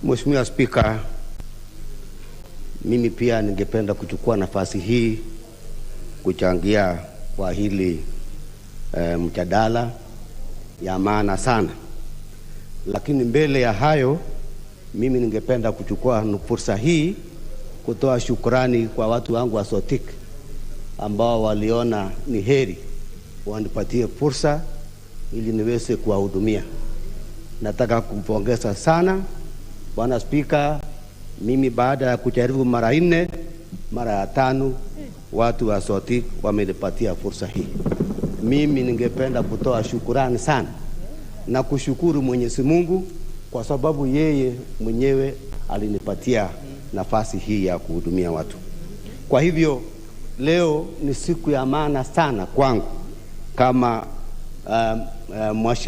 Mheshimiwa Spika, mimi pia ningependa kuchukua nafasi hii kuchangia kwa hili mjadala ya maana sana. Lakini mbele ya hayo, mimi ningependa kuchukua fursa hii kutoa shukrani kwa watu wangu wa Sotik ambao waliona ni heri wanipatie fursa ili niweze kuwahudumia. Nataka kumpongeza sana Bwana Spika. Mimi baada ya kujaribu mara 4, mara ya 5, watu wa Sotik wamenipatia fursa hii. Mimi ningependa kutoa shukurani sana na kushukuru Mwenyezi Mungu kwa sababu yeye mwenyewe alinipatia nafasi hii ya kuhudumia watu. Kwa hivyo leo ni siku ya maana sana kwangu kama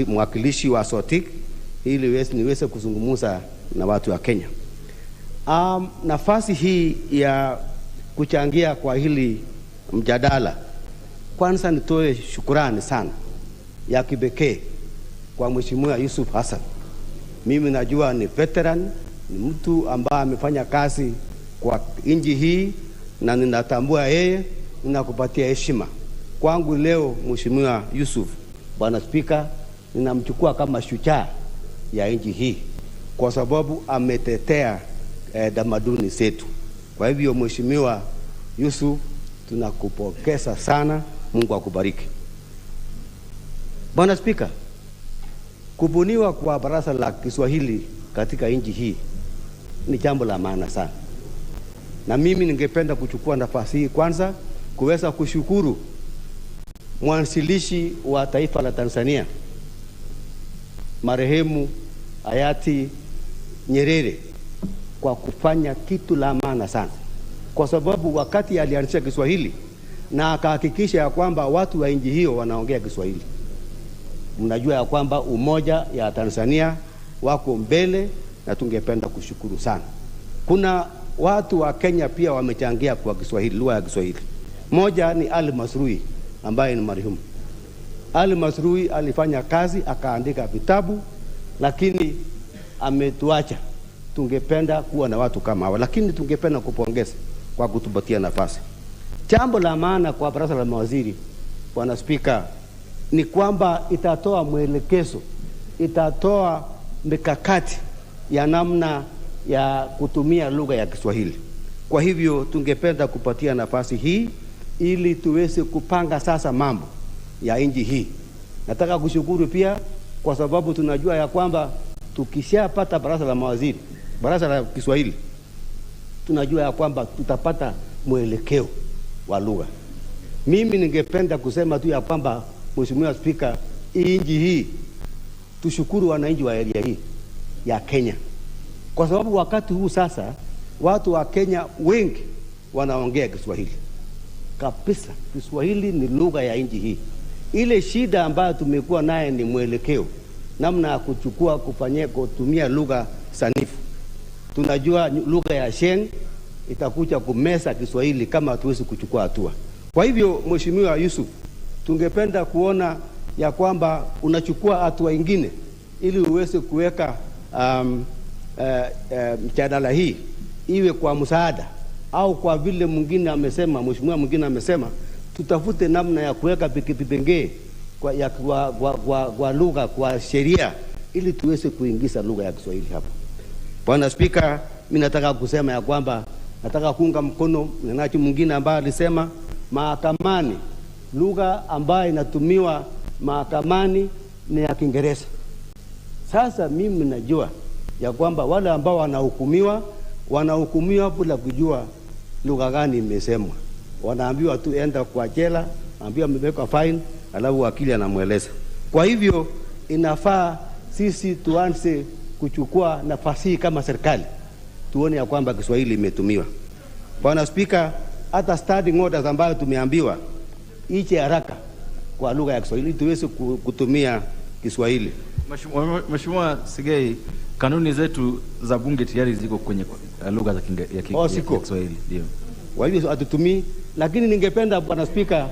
mwakilishi wa Sotik ili niweze kuzungumza na watu wa Kenya. Nafasi hii ya kuchangia kwa hili mjadala, kwanza nitoe shukurani sana ya kipekee kwa Mheshimiwa Yusuf Hassan. Mimi najua ni veteran, ni mtu ambaye amefanya kazi kwa nchi hii na ninatambua yeye, ninakupatia heshima. Kwangu leo Mheshimiwa Yusuf, Bwana Spika, ninamchukua kama shujaa ya nchi hii kwa sababu ametetea tamaduni zetu. Kwa hivyo Mheshimiwa Yusuf, tunakupongeza sana, Mungu akubariki. Bwana Spika, kubuniwa kwa Baraza la Kiswahili katika nchi hii ni jambo la maana sana. Na mimi ningependa kuchukua nafasi hii kwanza kuweza kushukuru mwanzilishi wa taifa la Tanzania, marehemu hayati Nyerere, kwa kufanya kitu la maana sana. Kwa sababu wakati alianzisha Kiswahili na akahakikisha ya kwamba watu wa nchi hiyo wanaongea Kiswahili. Mnajua ya kwamba umoja ya Tanzania wako mbele na tungependa kushukuru sana. Kuna watu wa Kenya pia wamechangia kwa Kiswahili, lugha ya Kiswahili. Moja ni Ali Mazrui ambaye ni marehemu. Ali Mazrui alifanya kazi akaandika vitabu, lakini ametuacha. Tungependa kuwa na watu kama hawa, lakini tungependa kupongeza kwa kutupatia nafasi. Jambo la maana kwa Baraza la Mawaziri, Bwana Spika, ni kwamba itatoa mwelekezo, itatoa mikakati ya namna ya kutumia lugha ya Kiswahili. Kwa hivyo tungependa kupatia nafasi hii ili tuweze kupanga sasa mambo ya nchi hii. Nataka kushukuru pia kwa sababu tunajua ya kwamba tukishapata Baraza la Mawaziri, Baraza la Kiswahili, tunajua ya kwamba tutapata mwelekeo wa lugha. Mimi ningependa kusema tu ya kwamba Mheshimiwa Spika, nchi hii tushukuru wananchi wa area hii ya Kenya, kwa sababu wakati huu sasa watu wa Kenya wengi wanaongea Kiswahili kabisa. Kiswahili ni lugha ya nchi hii. Ile shida ambayo tumekuwa naye ni mwelekeo, namna ya kuchukua, kufanyia, kutumia lugha sanifu. Tunajua lugha ya Sheng itakuja kumesa Kiswahili kama hatuwezi kuchukua hatua. Kwa hivyo Mheshimiwa Yusuf, tungependa kuona ya kwamba unachukua hatua ingine ili uweze kuweka mjadala hii iwe kwa msaada, au kwa vile mwingine amesema, mheshimiwa mwingine amesema, tutafute namna ya kuweka vipengee kwa lugha, kwa sheria, ili tuweze kuingiza lugha ya Kiswahili hapa. Bwana Spika, mimi nataka kusema ya kwamba nataka kuunga mkono mnenaji mwingine ambaye alisema mahakamani lugha ambayo inatumiwa mahakamani ni ya Kiingereza. Sasa mimi najua ya kwamba wale ambao wanahukumiwa bila kujua lugha gani imesemwa. Wanaambiwa tu enda kwa jela, ambiwa amewekwa fine, alafu wakili anamueleza. Kwa hivyo inafaa sisi tuanze kuchukua nafasi hii kama serikali, tuone ya kwamba Kiswahili imetumiwa. Bwana Spika, hata standing orders ambayo tumeambiwa iche haraka kwa lugha ya Kiswahili tuweze kutumia Kiswahili. Mheshimiwa Sigei, kanuni zetu za bunge tayari ziko kwenye lugha za Kiswahili, ndio. Kwa hivyo hatutumii, lakini ningependa Bwana Spika,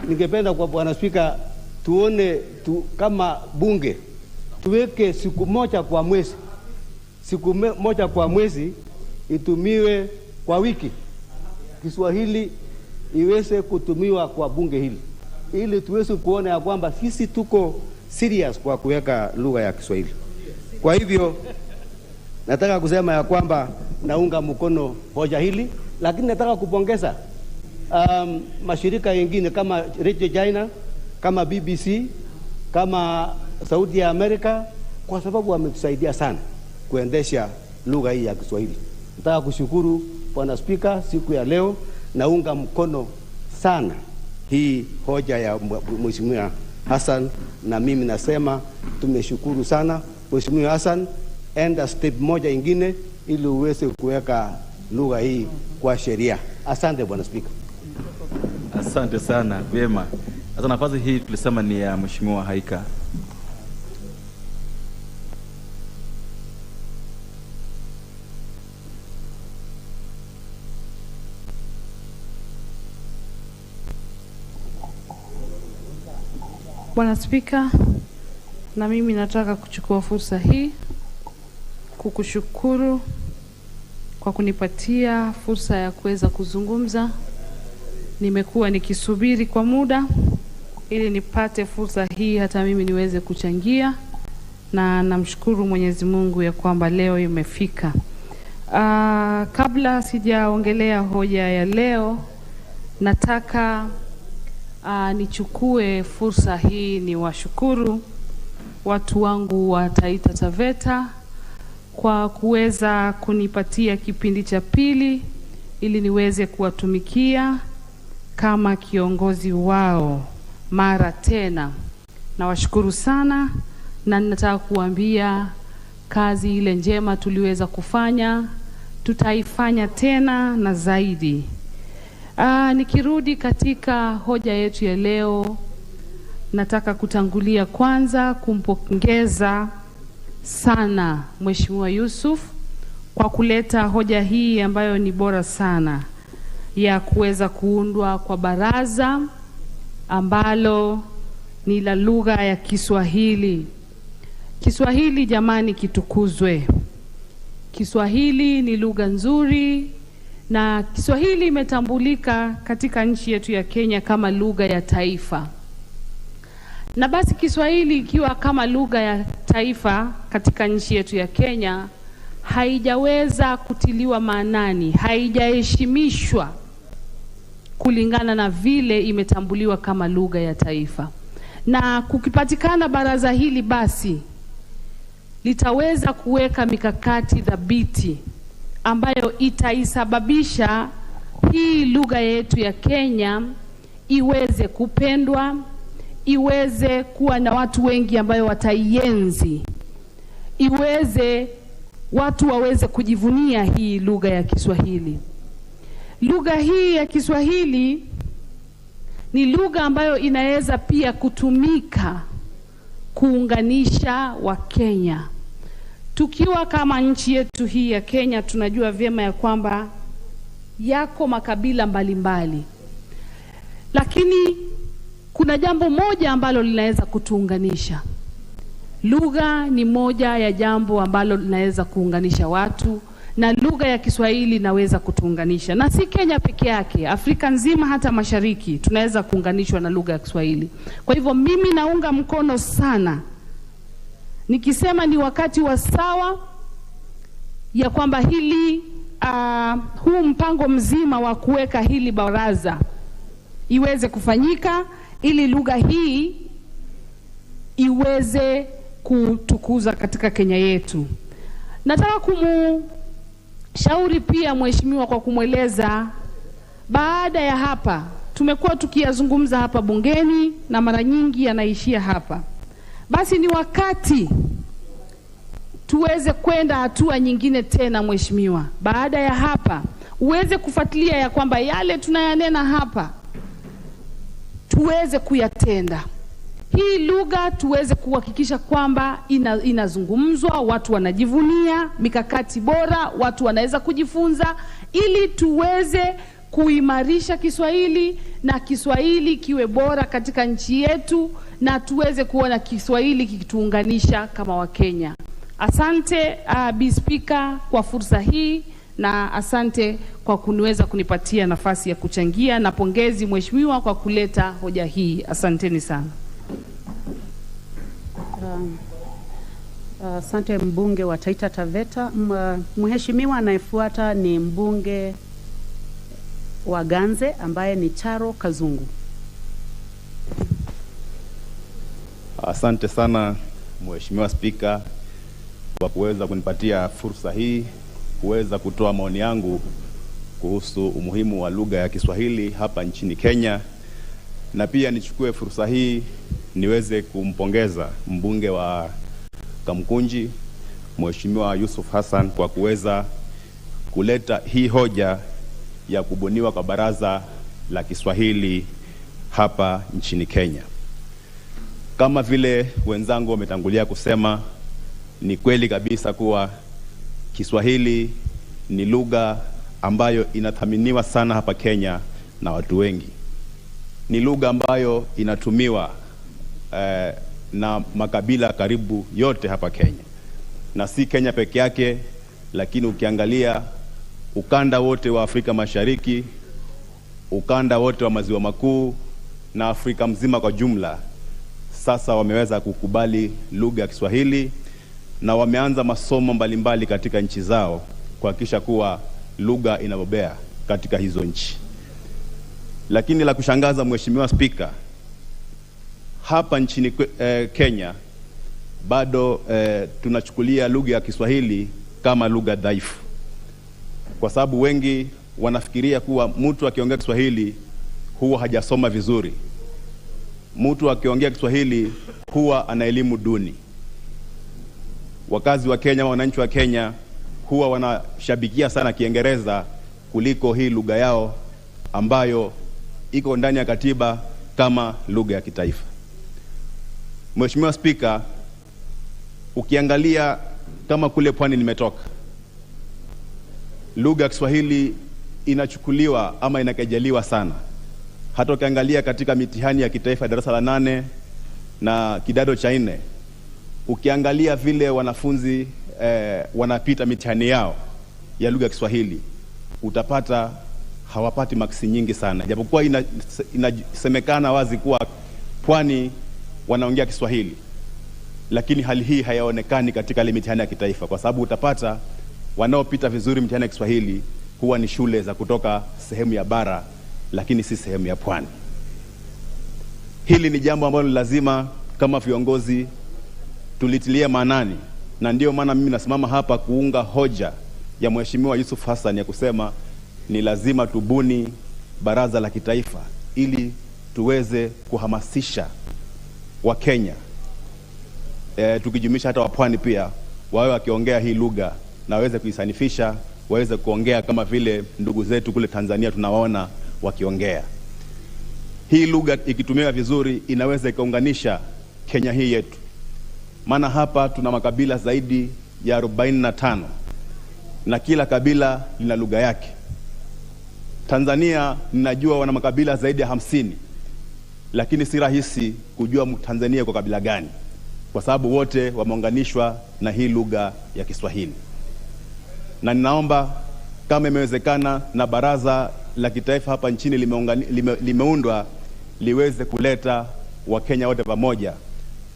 ningependa kwa Bwana Spika tuone kama bunge tuweke siku moja kwa mwezi siku moja kwa mwezi itumiwe kwa wiki, Kiswahili iweze kutumiwa kwa bunge hili, ili tuweze kuona ya kwamba sisi tuko serious kwa kuweka lugha ya Kiswahili. Kwa hivyo nataka kusema ya kwamba naunga mkono hoja hili, lakini nataka kupongeza mashirika yengine kama Radio China, kama BBC, kama Sauti ya Amerika, kwa sababu wametusaidia sana kuendesha lugha hii ya Kiswahili. Nataka kushukuru Bwana Spika siku ya leo, naunga mkono sana hii hoja ya Mheshimiwa Hassan, na mimi nasema tumeshukuru sana Mheshimiwa Hassan, enda step moja ingine ili uweze kuweka lugha hii kwa sheria. Asante Bwana Spika. Asante sana. Vyema. Sasa nafasi hii tulisema ni ya Mheshimiwa Haika. Bwana Spika, na mimi nataka kuchukua fursa hii kukushukuru kwa kunipatia fursa ya kuweza kuzungumza. Nimekuwa nikisubiri kwa muda ili nipate fursa hii hata mimi niweze kuchangia, na namshukuru Mwenyezi Mungu ya kwamba leo imefika. Kabla sijaongelea hoja ya leo, nataka nichukue fursa hii niwashukuru watu wangu wa Taita Taveta kwa kuweza kunipatia kipindi cha pili ili niweze kuwatumikia kama kiongozi wao mara tena. Nawashukuru sana, na ninataka kuambia kazi ile njema tuliweza kufanya tutaifanya tena na zaidi. Nikirudi katika hoja yetu ya leo, nataka kutangulia kwanza kumpongeza sana Mheshimiwa Yusuf kwa kuleta hoja hii ambayo ni bora sana ya kuweza kuundwa kwa baraza ambalo ni la lugha ya Kiswahili. Kiswahili jamani, kitukuzwe. Kiswahili ni lugha nzuri, na Kiswahili imetambulika katika nchi yetu ya Kenya kama lugha ya taifa. Na basi Kiswahili ikiwa kama lugha ya taifa katika nchi yetu ya Kenya, haijaweza kutiliwa maanani, haijaheshimishwa kulingana na vile imetambuliwa kama lugha ya taifa. Na kukipatikana baraza hili, basi litaweza kuweka mikakati thabiti ambayo itaisababisha hii lugha yetu ya Kenya iweze kupendwa, iweze kuwa na watu wengi ambayo wataienzi, iweze watu waweze kujivunia hii lugha ya Kiswahili. Lugha hii ya Kiswahili ni lugha ambayo inaweza pia kutumika kuunganisha Wakenya. Tukiwa kama nchi yetu hii ya Kenya, tunajua vyema ya kwamba yako makabila mbalimbali, lakini kuna jambo moja ambalo linaweza kutuunganisha. Lugha ni moja ya jambo ambalo linaweza kuunganisha watu, na lugha ya Kiswahili inaweza kutuunganisha. Na si Kenya peke yake, Afrika nzima, hata Mashariki tunaweza kuunganishwa na lugha ya Kiswahili. Kwa hivyo mimi naunga mkono sana nikisema ni wakati wa sawa ya kwamba hili huu mpango mzima wa kuweka hili baraza iweze kufanyika ili lugha hii iweze kutukuza katika Kenya yetu. Nataka kumushauri pia mheshimiwa kwa kumweleza, baada ya hapa tumekuwa tukiyazungumza hapa bungeni na mara nyingi yanaishia hapa. Basi ni wakati tuweze kwenda hatua nyingine tena mheshimiwa. Baada ya hapa uweze kufuatilia ya kwamba yale tunayanena hapa tuweze kuyatenda. Hii lugha tuweze kuhakikisha kwamba inazungumzwa, watu wanajivunia, mikakati bora, watu wanaweza kujifunza, ili tuweze kuimarisha Kiswahili na Kiswahili kiwe bora katika nchi yetu, na tuweze kuona Kiswahili kikituunganisha kama Wakenya. Asante Bi Spika kwa fursa hii na asante kwa kuniweza kunipatia nafasi ya kuchangia, na pongezi mheshimiwa kwa kuleta hoja hii. Asanteni sana. Asante mbunge wa Taita Taveta. Mheshimiwa anayefuata ni mbunge wa Ganze ambaye ni Charo Kazungu. Asante sana Mheshimiwa Spika kwa kuweza kunipatia fursa hii kuweza kutoa maoni yangu kuhusu umuhimu wa lugha ya Kiswahili hapa nchini Kenya, na pia nichukue fursa hii niweze kumpongeza mbunge wa Kamkunji Mheshimiwa Yusuf Hassan kwa kuweza kuleta hii hoja ya kubuniwa kwa Baraza la Kiswahili hapa nchini Kenya. Kama vile wenzangu wametangulia kusema, ni kweli kabisa kuwa Kiswahili ni lugha ambayo inathaminiwa sana hapa Kenya na watu wengi. Ni lugha ambayo inatumiwa na makabila karibu yote hapa Kenya. Na si Kenya peke yake, lakini ukiangalia ukanda wote wa Afrika Mashariki, ukanda wote wa Maziwa Makuu na Afrika mzima kwa jumla, sasa wameweza kukubali lugha ya Kiswahili na wameanza masomo mbalimbali katika nchi zao kuhakikisha kuwa lugha inabobea katika hizo nchi. Lakini la kushangaza Mheshimiwa Spika, hapa nchini Kenya bado tunachukulia lugha ya Kiswahili kama lugha dhaifu, kwa sababu wengi wanafikiria kuwa mtu akiongea Kiswahili huwa hajasoma vizuri, mtu akiongea Kiswahili huwa ana elimu duni. Wakazi wa Kenya, wananchi wa Kenya huwa wanashabikia sana Kiingereza kuliko hii lugha yao ambayo iko ndani ya katiba kama lugha ya kitaifa. Mheshimiwa Spika, ukiangalia kama kule pwani nimetoka, lugha ya Kiswahili inachukuliwa ama inakejeliwa sana. Hata ukiangalia katika mitihani ya kitaifa darasa la 8 na kidato cha 4, ukiangalia vile wanafunzi wanapita mitihani yao ya lugha ya Kiswahili, utapata hawapati maksi nyingi sana, japokuwa inasemekana wazi kuwa pwani wanaongea Kiswahili, lakini hali hii hayaonekani katika ile mitihani ya kitaifa, kwa sababu utapata wanaopita vizuri mitihani ya Kiswahili huwa ni shule za kutoka sehemu ya bara, lakini si sehemu ya pwani. Hili ni jambo ambalo lazima kama viongozi tulitilie maanani, na ndio maana mimi nasimama hapa kuunga hoja ya Mheshimiwa Yusuf Hassan ya kusema ni lazima tubuni baraza la kitaifa ili tuweze kuhamasisha Wakenya, tukijumuisha hata wapwani pia, wawe wakiongea hii lugha na waweze kuisanifisha, waweze kuongea kama vile ndugu zetu kule Tanzania tunawaona wakiongea. Hii lugha ikitumika vizuri inaweza ikaunganisha Kenya hii yetu. Maana hapa tuna makabila zaidi ya 45 na kila kabila lina lugha yake. Tanzania ninajua wana makabila zaidi ya 50, lakini si rahisi kujua Tanzania kwa kabila gani, kwa sababu wote wameunganishwa na hii lugha ya Kiswahili. Na ninaomba kama imewezekana na baraza la kitaifa hapa nchini limeundwa liweze kuleta Wakenya wote pamoja,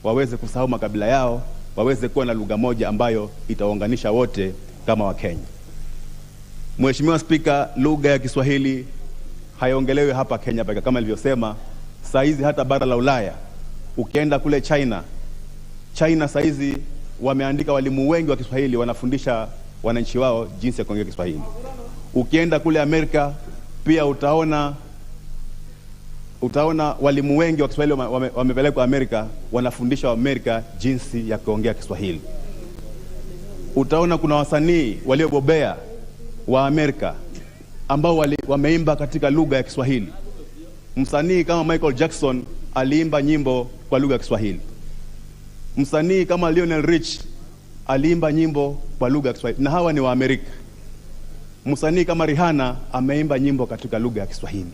waweze kusahau makabila yao, waweze kuwa na lugha moja ambayo itaunganisha wote kama Wakenya. Mheshimiwa Spika, lugha ya Kiswahili haiongelewi hapa Kenya pekee kama nilivyosema. Saizi hata bara la Ulaya, ukienda kule China, China saizi wameandika walimu wengi wa Kiswahili wanafundisha wananchi wao jinsi ya kuongea Kiswahili. Ukienda kule Amerika pia utaona walimu wengi wa Kiswahili wamepelekwa Amerika, wanafundisha Amerika jinsi ya kuongea Kiswahili. Utaona kuna wasanii waliobobea wa Amerika ambao wameimba katika lugha ya Kiswahili. Msanii kama Michael Jackson aliimba nyimbo kwa lugha ya Kiswahili. Msanii kama Lionel Rich aliimba nyimbo kwa lugha ya Kiswahili, na hawa ni wa Amerika. Msanii kama Rihanna ameimba nyimbo katika lugha ya Kiswahili.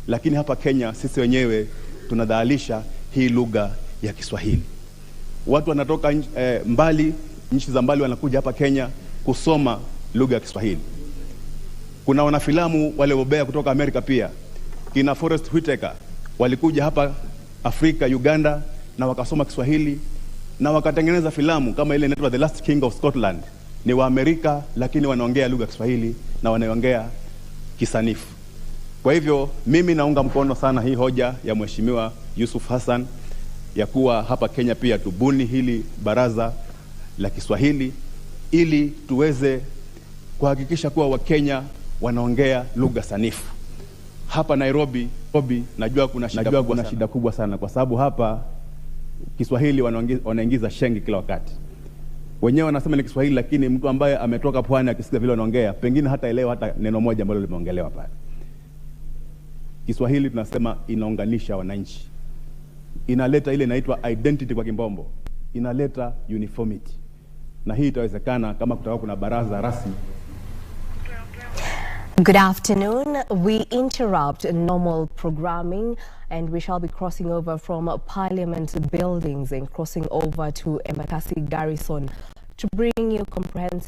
Lakini hapa Kenya sisi wenyewe tunadhalisha hii lugha ya Kiswahili. Watu wanatoka mbali nchi za mbali wanakuja hapa Kenya kusoma lugha ya Kiswahili. Kuna wanafilamu waliobobea kutoka Amerika pia, kina Forest Whitaker walikuja hapa Afrika, Uganda, na wakasoma Kiswahili na wakatengeneza filamu kama ile inaitwa The Last King of Scotland. Ni wa Amerika lakini wanaongea lugha ya Kiswahili na wanaongea kisanifu. Kwa hivyo mimi naunga mkono sana hii hoja ya Mheshimiwa Yusuf Hassan ya kuwa hapa Kenya pia tubuni hili baraza la Kiswahili ili tuweze kuhakikisha kuwa Wakenya wanaongea lugha sanifu. Hapa Nairobi, najua kuna shida, najua kuna shida kubwa sana kwa sababu hapa Kiswahili wanaingiza shengi kila wakati. Wenyewe wanasema ni Kiswahili, lakini mtu ambaye ametoka pwani akisikia vile wanaongea pengine hata elewa hata neno moja ambalo limeongelewa pale. Kiswahili tunasema inaunganisha wananchi, inaleta ile inaitwa identity kwa kimbombo, inaleta uniformity, na hii itawezekana kama kutakuwa kuna baraza rasmi. Good afternoon. We interrupt normal programming and we shall be crossing over from Parliament buildings and crossing over to Embakasi Garrison to bring you comprehensive